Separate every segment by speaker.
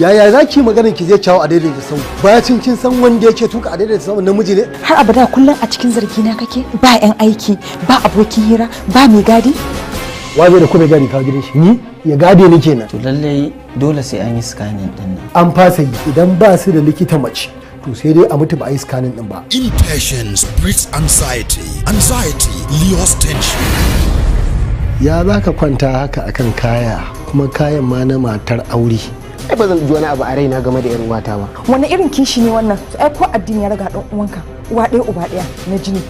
Speaker 1: Yaya za ki maganar ki zai cawo a daidaita sau? Bacin kin san wanda yake tuka a daidaita sau namiji ne?
Speaker 2: Har abada kullum a cikin zargi na kake? Ba 'yan aiki, ba abokin hira, ba mai gadi?
Speaker 1: Waje da kuma gadi kawo gidan shi. Ni ya gade ni kenan.
Speaker 3: To lallai dole sai an yi scanning din nan.
Speaker 1: An fasa yi idan ba su da likita mace. To sai dai a mutu ba a yi scanning din ba.
Speaker 4: Impatience breeds anxiety. Anxiety lures tension.
Speaker 1: Ya za ka kwanta haka akan kaya kuma kayan ma na matar aure.
Speaker 5: Ai ba zan ji wani abu a raina game da 'yar uwata ba.
Speaker 2: Wani irin kishi ne wannan? Ai ko addini ya raga dan uwanka, uwa ɗaya uba ɗaya na jini.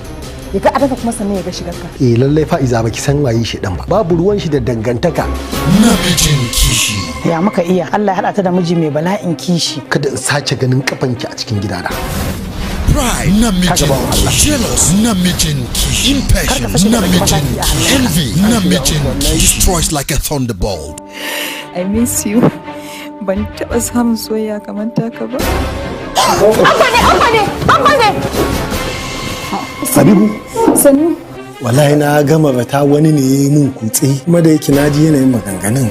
Speaker 2: Ya ga adanka kuma sannan ya ga shigarka.
Speaker 1: Eh lallai Fa'iza baki san waye shi dan ba. Babu ruwan shi da dangantaka.
Speaker 4: Namijin kishi.
Speaker 6: Ya muka iya Allah ya haɗa ta da miji mai bala'in kishi.
Speaker 1: Kada in sace ganin kafanki a cikin gidana.
Speaker 4: Pride, namijin kishi. Jealous, namijin kishi. Impatience, namijin kishi. Envy, namijin kishi. Destroys like a thunderbolt.
Speaker 2: I miss you. Ban taɓa samun soyayya kamar taka ba. Abba ne, Abba ne, Abba ne.
Speaker 1: Habibu.
Speaker 2: Sannu.
Speaker 1: Wallahi na gama bata wani ne ya yi mun kutse kuma da yake na ji yanayin maganganun.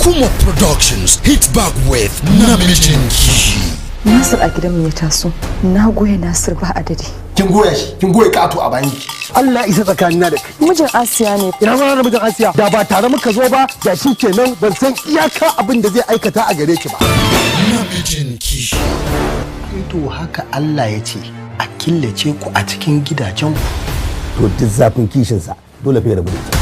Speaker 4: Kuma Productions hit back with Namijin Kishi.
Speaker 2: Nasir a gidanmu ya taso. Na goya Nasir ba adadi.
Speaker 1: Kin goya shi, kin goya kato a bayan ki. Allah isa tsakanina da kai.
Speaker 2: Mijin Asiya ne.
Speaker 1: Ina ma da mijin Asiya. Da ba tare muka zo ba, da shi kenan ban san iyaka abin da zai aikata a gare ki ba.
Speaker 4: Namijin Kishi.
Speaker 1: To haka Allah ya ce a killace ku a cikin gidajen ku.
Speaker 7: To duk zafin kishinsa dole fa ya rabu da ita.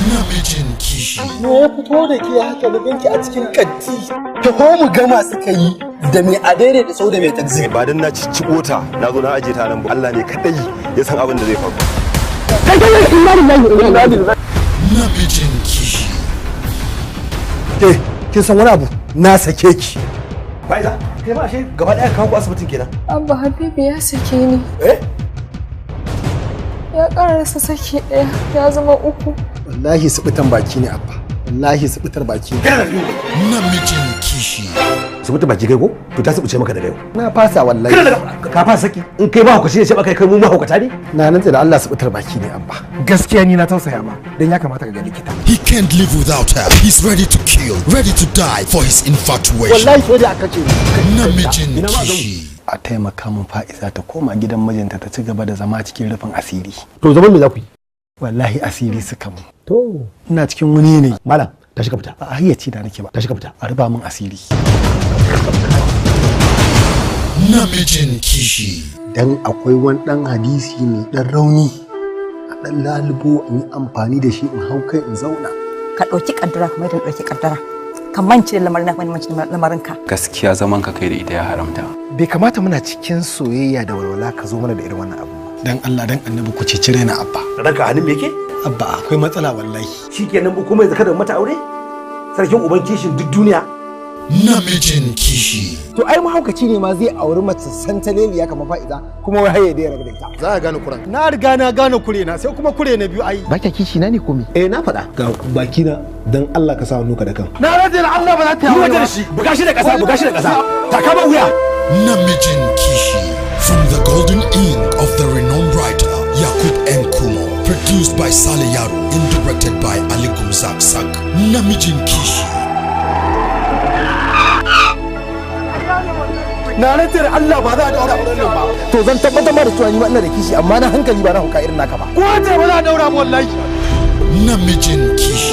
Speaker 4: Namijin Kishi.
Speaker 1: Me ya fito da ke haka na ganki a cikin kanti? Taho mu gama suka yi da mai adere da sau da mai taxi.
Speaker 8: Ba dan na cicciko ta na zo na aje ta nan ba. Allah ne kadai ya san abin da zai faru.
Speaker 1: Kai kai inna lillahi wa inna ilaihi raji'un.
Speaker 4: Namijin Kishi.
Speaker 1: Ke kin san wani abu? Na sake ki.
Speaker 7: Fa'iza, kai ma ashe gaba daya kawo ku asibitin kenan.
Speaker 9: Abba Habibu ya sake ni.
Speaker 7: Eh?
Speaker 9: Ya karasa saki ɗaya ya zama uku.
Speaker 1: Wallahi subutan baki ne Abba. Wallahi subutar baki ne.
Speaker 4: Namijin Kishi.
Speaker 7: Subutan baki kai ko? To ta subuce maka daga yau.
Speaker 1: Na fasa wallahi.
Speaker 7: Ka fasa saki. In kai ba hukaci ne sai kai mu mahaukata ne?
Speaker 1: Na nantse da Allah subutar baki ne Abba.
Speaker 10: Gaskiya ni na tausaya ma dan ya kamata ka ga likita.
Speaker 4: He can't live without her. He's ready to kill, ready to die for his infatuation.
Speaker 1: Wallahi sai dai aka ce.
Speaker 4: Namijin Kishi.
Speaker 1: A taimaka min Fa'iza ta koma gidan mijinta ta ci gaba da zama cikin rufin asiri.
Speaker 7: To zaman me za ku yi?
Speaker 1: Wallahi asiri suka mu.
Speaker 7: To
Speaker 1: ina cikin wani yanayi.
Speaker 7: Malam tashi ka fita.
Speaker 1: Ba a hayyaci da nake ba.
Speaker 7: Tashi ka fita.
Speaker 1: A ruba min asiri.
Speaker 4: Namijin Kishi.
Speaker 1: Dan akwai wani dan hadisi mai dan rauni. A dan lalubo in yi amfani da shi in hau kai in zauna.
Speaker 2: Ka ɗauki kaddara kamar yadda ɗauki kaddara. Ka mance da lamarin ka mance da lamarin ka.
Speaker 11: Gaskiya zaman ka kai da ita ya haramta.
Speaker 10: Bai kamata muna cikin soyayya da walwala ka zo mana da irin wannan abu.
Speaker 1: Dan Allah dan Annabi ku ceci raina Abba.
Speaker 7: Ranka hannun me yake?
Speaker 1: Abba akwai matsala wallahi.
Speaker 7: Shikenan bu kuma yanzu kada mata aure? Sarkin uban kishin duk duniya.
Speaker 4: Namijin Kishi.
Speaker 10: To ai mahaukaci ne ma zai auri mace santaleliya kamar Fa'iza kuma wai haye da ya rabu da ita.
Speaker 1: Za ka gane kuran. Na riga na gane kure na sai kuma kure na biyu ai.
Speaker 5: Ba kishi na ne ko me?
Speaker 7: Eh na faɗa.
Speaker 8: Ga baki na dan Allah ka sa hannu ka da kan.
Speaker 1: Na rage da Allah ba za ta yi
Speaker 7: da shi. Buga shi da ƙasa, buga shi da ƙasa. Taka ba wuya.
Speaker 4: Namijin Kishi. From the golden ink of the renowned writer Yakub M. Kumo, produced by Saleh Yaro and directed by Ali Gumzak Sak. Namijin Kishi.
Speaker 10: Na rantsar Allah ba za a daura auren nan ba. To zan tabbatar ma da cewa ni ma ina da kishi amma na hankali ba na hauka irin naka ba.
Speaker 1: Ko ce ba za a daura mu wallahi.
Speaker 4: Namijin Kishi.